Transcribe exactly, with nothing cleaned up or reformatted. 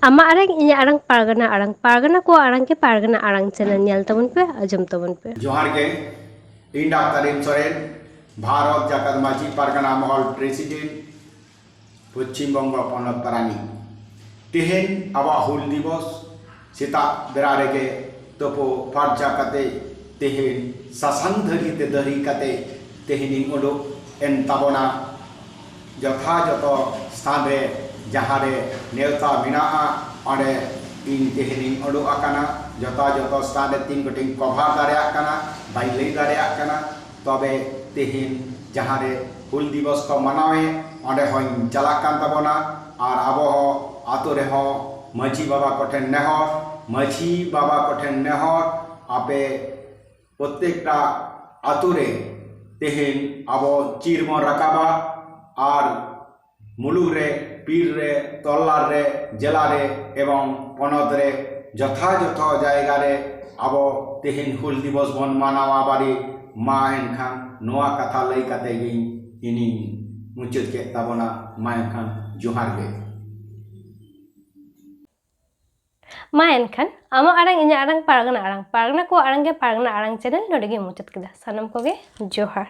ᱟᱢᱟᱜ ᱟᱲᱟᱝ, ᱤᱧᱟᱹᱜ ᱟᱲᱟᱝ, ᱯᱟᱨᱜᱟᱱᱟ ᱟᱲᱟᱝ, ᱯᱟᱨᱜᱟᱱᱟ ᱠᱚᱣᱟᱜ ᱟᱲᱟᱝ ᱜᱮ ᱯᱟᱨᱜᱟᱱᱟ ᱟᱲᱟᱝ ᱪᱮᱱᱮᱞ ᱧᱮᱞ ᱛᱟᱵᱚᱱ ᱯᱮ, ᱟᱸᱡᱚᱢ ᱛᱟᱵᱚᱱ ᱯᱮ᱾ ᱡᱚᱦᱟᱨ ᱜᱮ, ᱤᱧ ᱰᱟᱠᱛᱟᱨ ᱮᱢ ᱥᱚᱨᱮᱱ, ᱵᱷᱟᱨᱚᱛ ᱡᱟᱠᱟᱛ ᱢᱟᱹᱡᱷᱤ ᱯᱟᱨᱜᱟᱱᱟ ᱢᱚᱦᱚᱞ ᱯᱨᱮᱥᱤᱰᱮᱱᱴ, ᱯᱚᱪᱷᱤᱢ ᱵᱚᱝᱜᱚ ᱯᱚᱱᱚᱛ ᱯᱟᱨᱟᱱᱤᱠ᱾ ᱛᱮᱦᱮᱧ ᱟᱵᱚᱣᱟᱜ ᱦᱩᱞ ᱫᱤᱵᱚᱥ, ᱥᱮᱛᱟᱜ ᱵᱮᱲᱟ ᱨᱮᱜᱮ ᱛᱳᱯᱳ ᱯᱷᱟᱨᱪᱟ ᱠᱟᱛᱮ ᱛᱮᱦᱮᱧ ᱥᱟᱥᱟᱝ ᱫᱷᱟᱹᱨᱤ ᱛᱮ ᱫᱟᱹᱦᱤ ᱠᱟᱛᱮ ᱛᱮᱦᱮᱧᱤᱧ ᱩᱰᱩᱠ ᱮᱱ ᱛᱟᱵᱚᱱᱟ᱾ ᱡᱚᱛᱷᱟ ᱡᱚᱛᱚ ᱥᱛᱷᱟᱱ ᱨᱮ ᱡᱟᱦᱟᱸ ᱨᱮ ᱱᱮᱣᱛᱟ ᱢᱮᱱᱟᱜᱼᱟ, ᱚᱸᱰᱮ ᱤᱧ ᱛᱮᱦᱮᱧᱤᱧ ᱩᱰᱩᱠ ᱟᱠᱟᱱᱟ᱾ ᱡᱚᱛᱷᱟ ᱡᱚᱛᱚ ᱥᱛᱷᱟᱱ ᱨᱮ ᱛᱤᱱ ᱜᱚᱴᱮᱧ ᱠᱚᱵᱷᱟᱨ ᱫᱟᱲᱮᱭᱟᱜ ᱠᱟᱱᱟ, ᱵᱟᱹᱧ ᱞᱟᱹᱭ ᱫᱟᱲᱮᱭᱟᱜ ᱠᱟᱱᱟ᱾ ᱛᱚᱵᱮ ᱛᱮᱦᱮᱧ ᱡᱟᱦᱟᱸ ᱨᱮ ᱦᱩᱞ ᱫᱤᱵᱚᱥ ᱠᱚ ᱢᱟᱱᱟᱣᱮᱫ, ᱚᱸᱰᱮ ᱦᱚᱸᱧ ᱪᱟᱞᱟᱜ ᱠᱟᱱ ᱛᱟᱵᱚᱱᱟ᱾ ᱟᱨ ᱟᱵᱚ ᱦᱚᱸ ᱟᱛᱳ ᱨᱮᱦᱚᱸ ᱢᱟᱹᱡᱷᱤ ᱵᱟᱵᱟ ᱠᱚᱴᱷᱮᱱ ᱱᱮᱦᱚᱨ, ᱢᱟᱹᱡᱷᱤ ᱵᱟᱵᱟ ᱠᱚᱴᱷᱮᱱ ᱱᱮᱦᱚᱨ, ᱟᱯᱮ ᱯᱨᱚᱛᱮᱠᱴᱟ ᱟᱛᱳ ᱨᱮ ᱛᱮᱦᱮᱧ ᱟᱵᱚ ᱪᱤᱨ ᱵᱚᱱ ᱨᱟᱠᱟᱵᱟ᱾ ᱟᱨ ᱢᱩᱞᱩᱠ ᱨᱮ, ᱯᱤᱲ ᱨᱮ, ᱛᱚᱞᱞᱟᱴ ᱨᱮ, ᱡᱮᱞᱟ ᱨᱮ ᱮᱵᱚᱝ ᱯᱚᱱᱚᱛ ᱨᱮ ᱡᱚᱛᱷᱟ ᱡᱚᱛᱷᱚ ᱡᱟᱭᱜᱟ ᱨᱮ ᱟᱵᱚ ᱛᱮᱦᱮᱧ ᱦᱩᱞ ᱫᱤᱵᱚᱥ ᱵᱚᱱ ᱢᱟᱱᱟᱣᱟ ᱵᱟᱨᱤ᱾ ᱢᱟ ᱮᱱᱠᱷᱟᱱ ᱱᱚᱣᱟ ᱠᱟᱛᱷᱟ ᱞᱟᱹᱭ ᱠᱟᱛᱮ ᱜᱤᱧ ᱤᱧᱤᱧ ᱢᱩᱪᱟᱹᱫ ᱠᱮᱫ ᱛᱟᱵᱚᱱᱟ᱾ ᱢᱟ ᱮᱱᱠᱷᱟᱱ ᱡᱚᱦᱟᱨ ᱜᱮ᱾ ᱢᱟ ᱮᱱᱠᱷᱟᱱ ᱟᱢᱟᱜ ᱟᱲᱟᱝ, ᱤᱧᱟᱹᱜ ᱟᱲᱟᱝ, ᱯᱟᱨᱜᱟᱱᱟ ᱟᱲᱟᱝ, ᱯᱟᱨᱜᱟᱱᱟ ᱠᱚᱣᱟᱜ ᱟᱲᱟᱝ ᱜᱮ ᱯᱟᱨᱜᱟᱱᱟ ᱟᱲᱟᱝ ᱪᱮᱱᱮᱞ ᱱᱚᱰᱮ ᱜᱮ ᱢᱩᱪᱟᱹᱫ ᱠᱮᱫᱟ᱾ ᱥᱟᱱᱟᱢ ᱠᱚᱜᱮ ᱡᱚᱦᱟᱨ᱾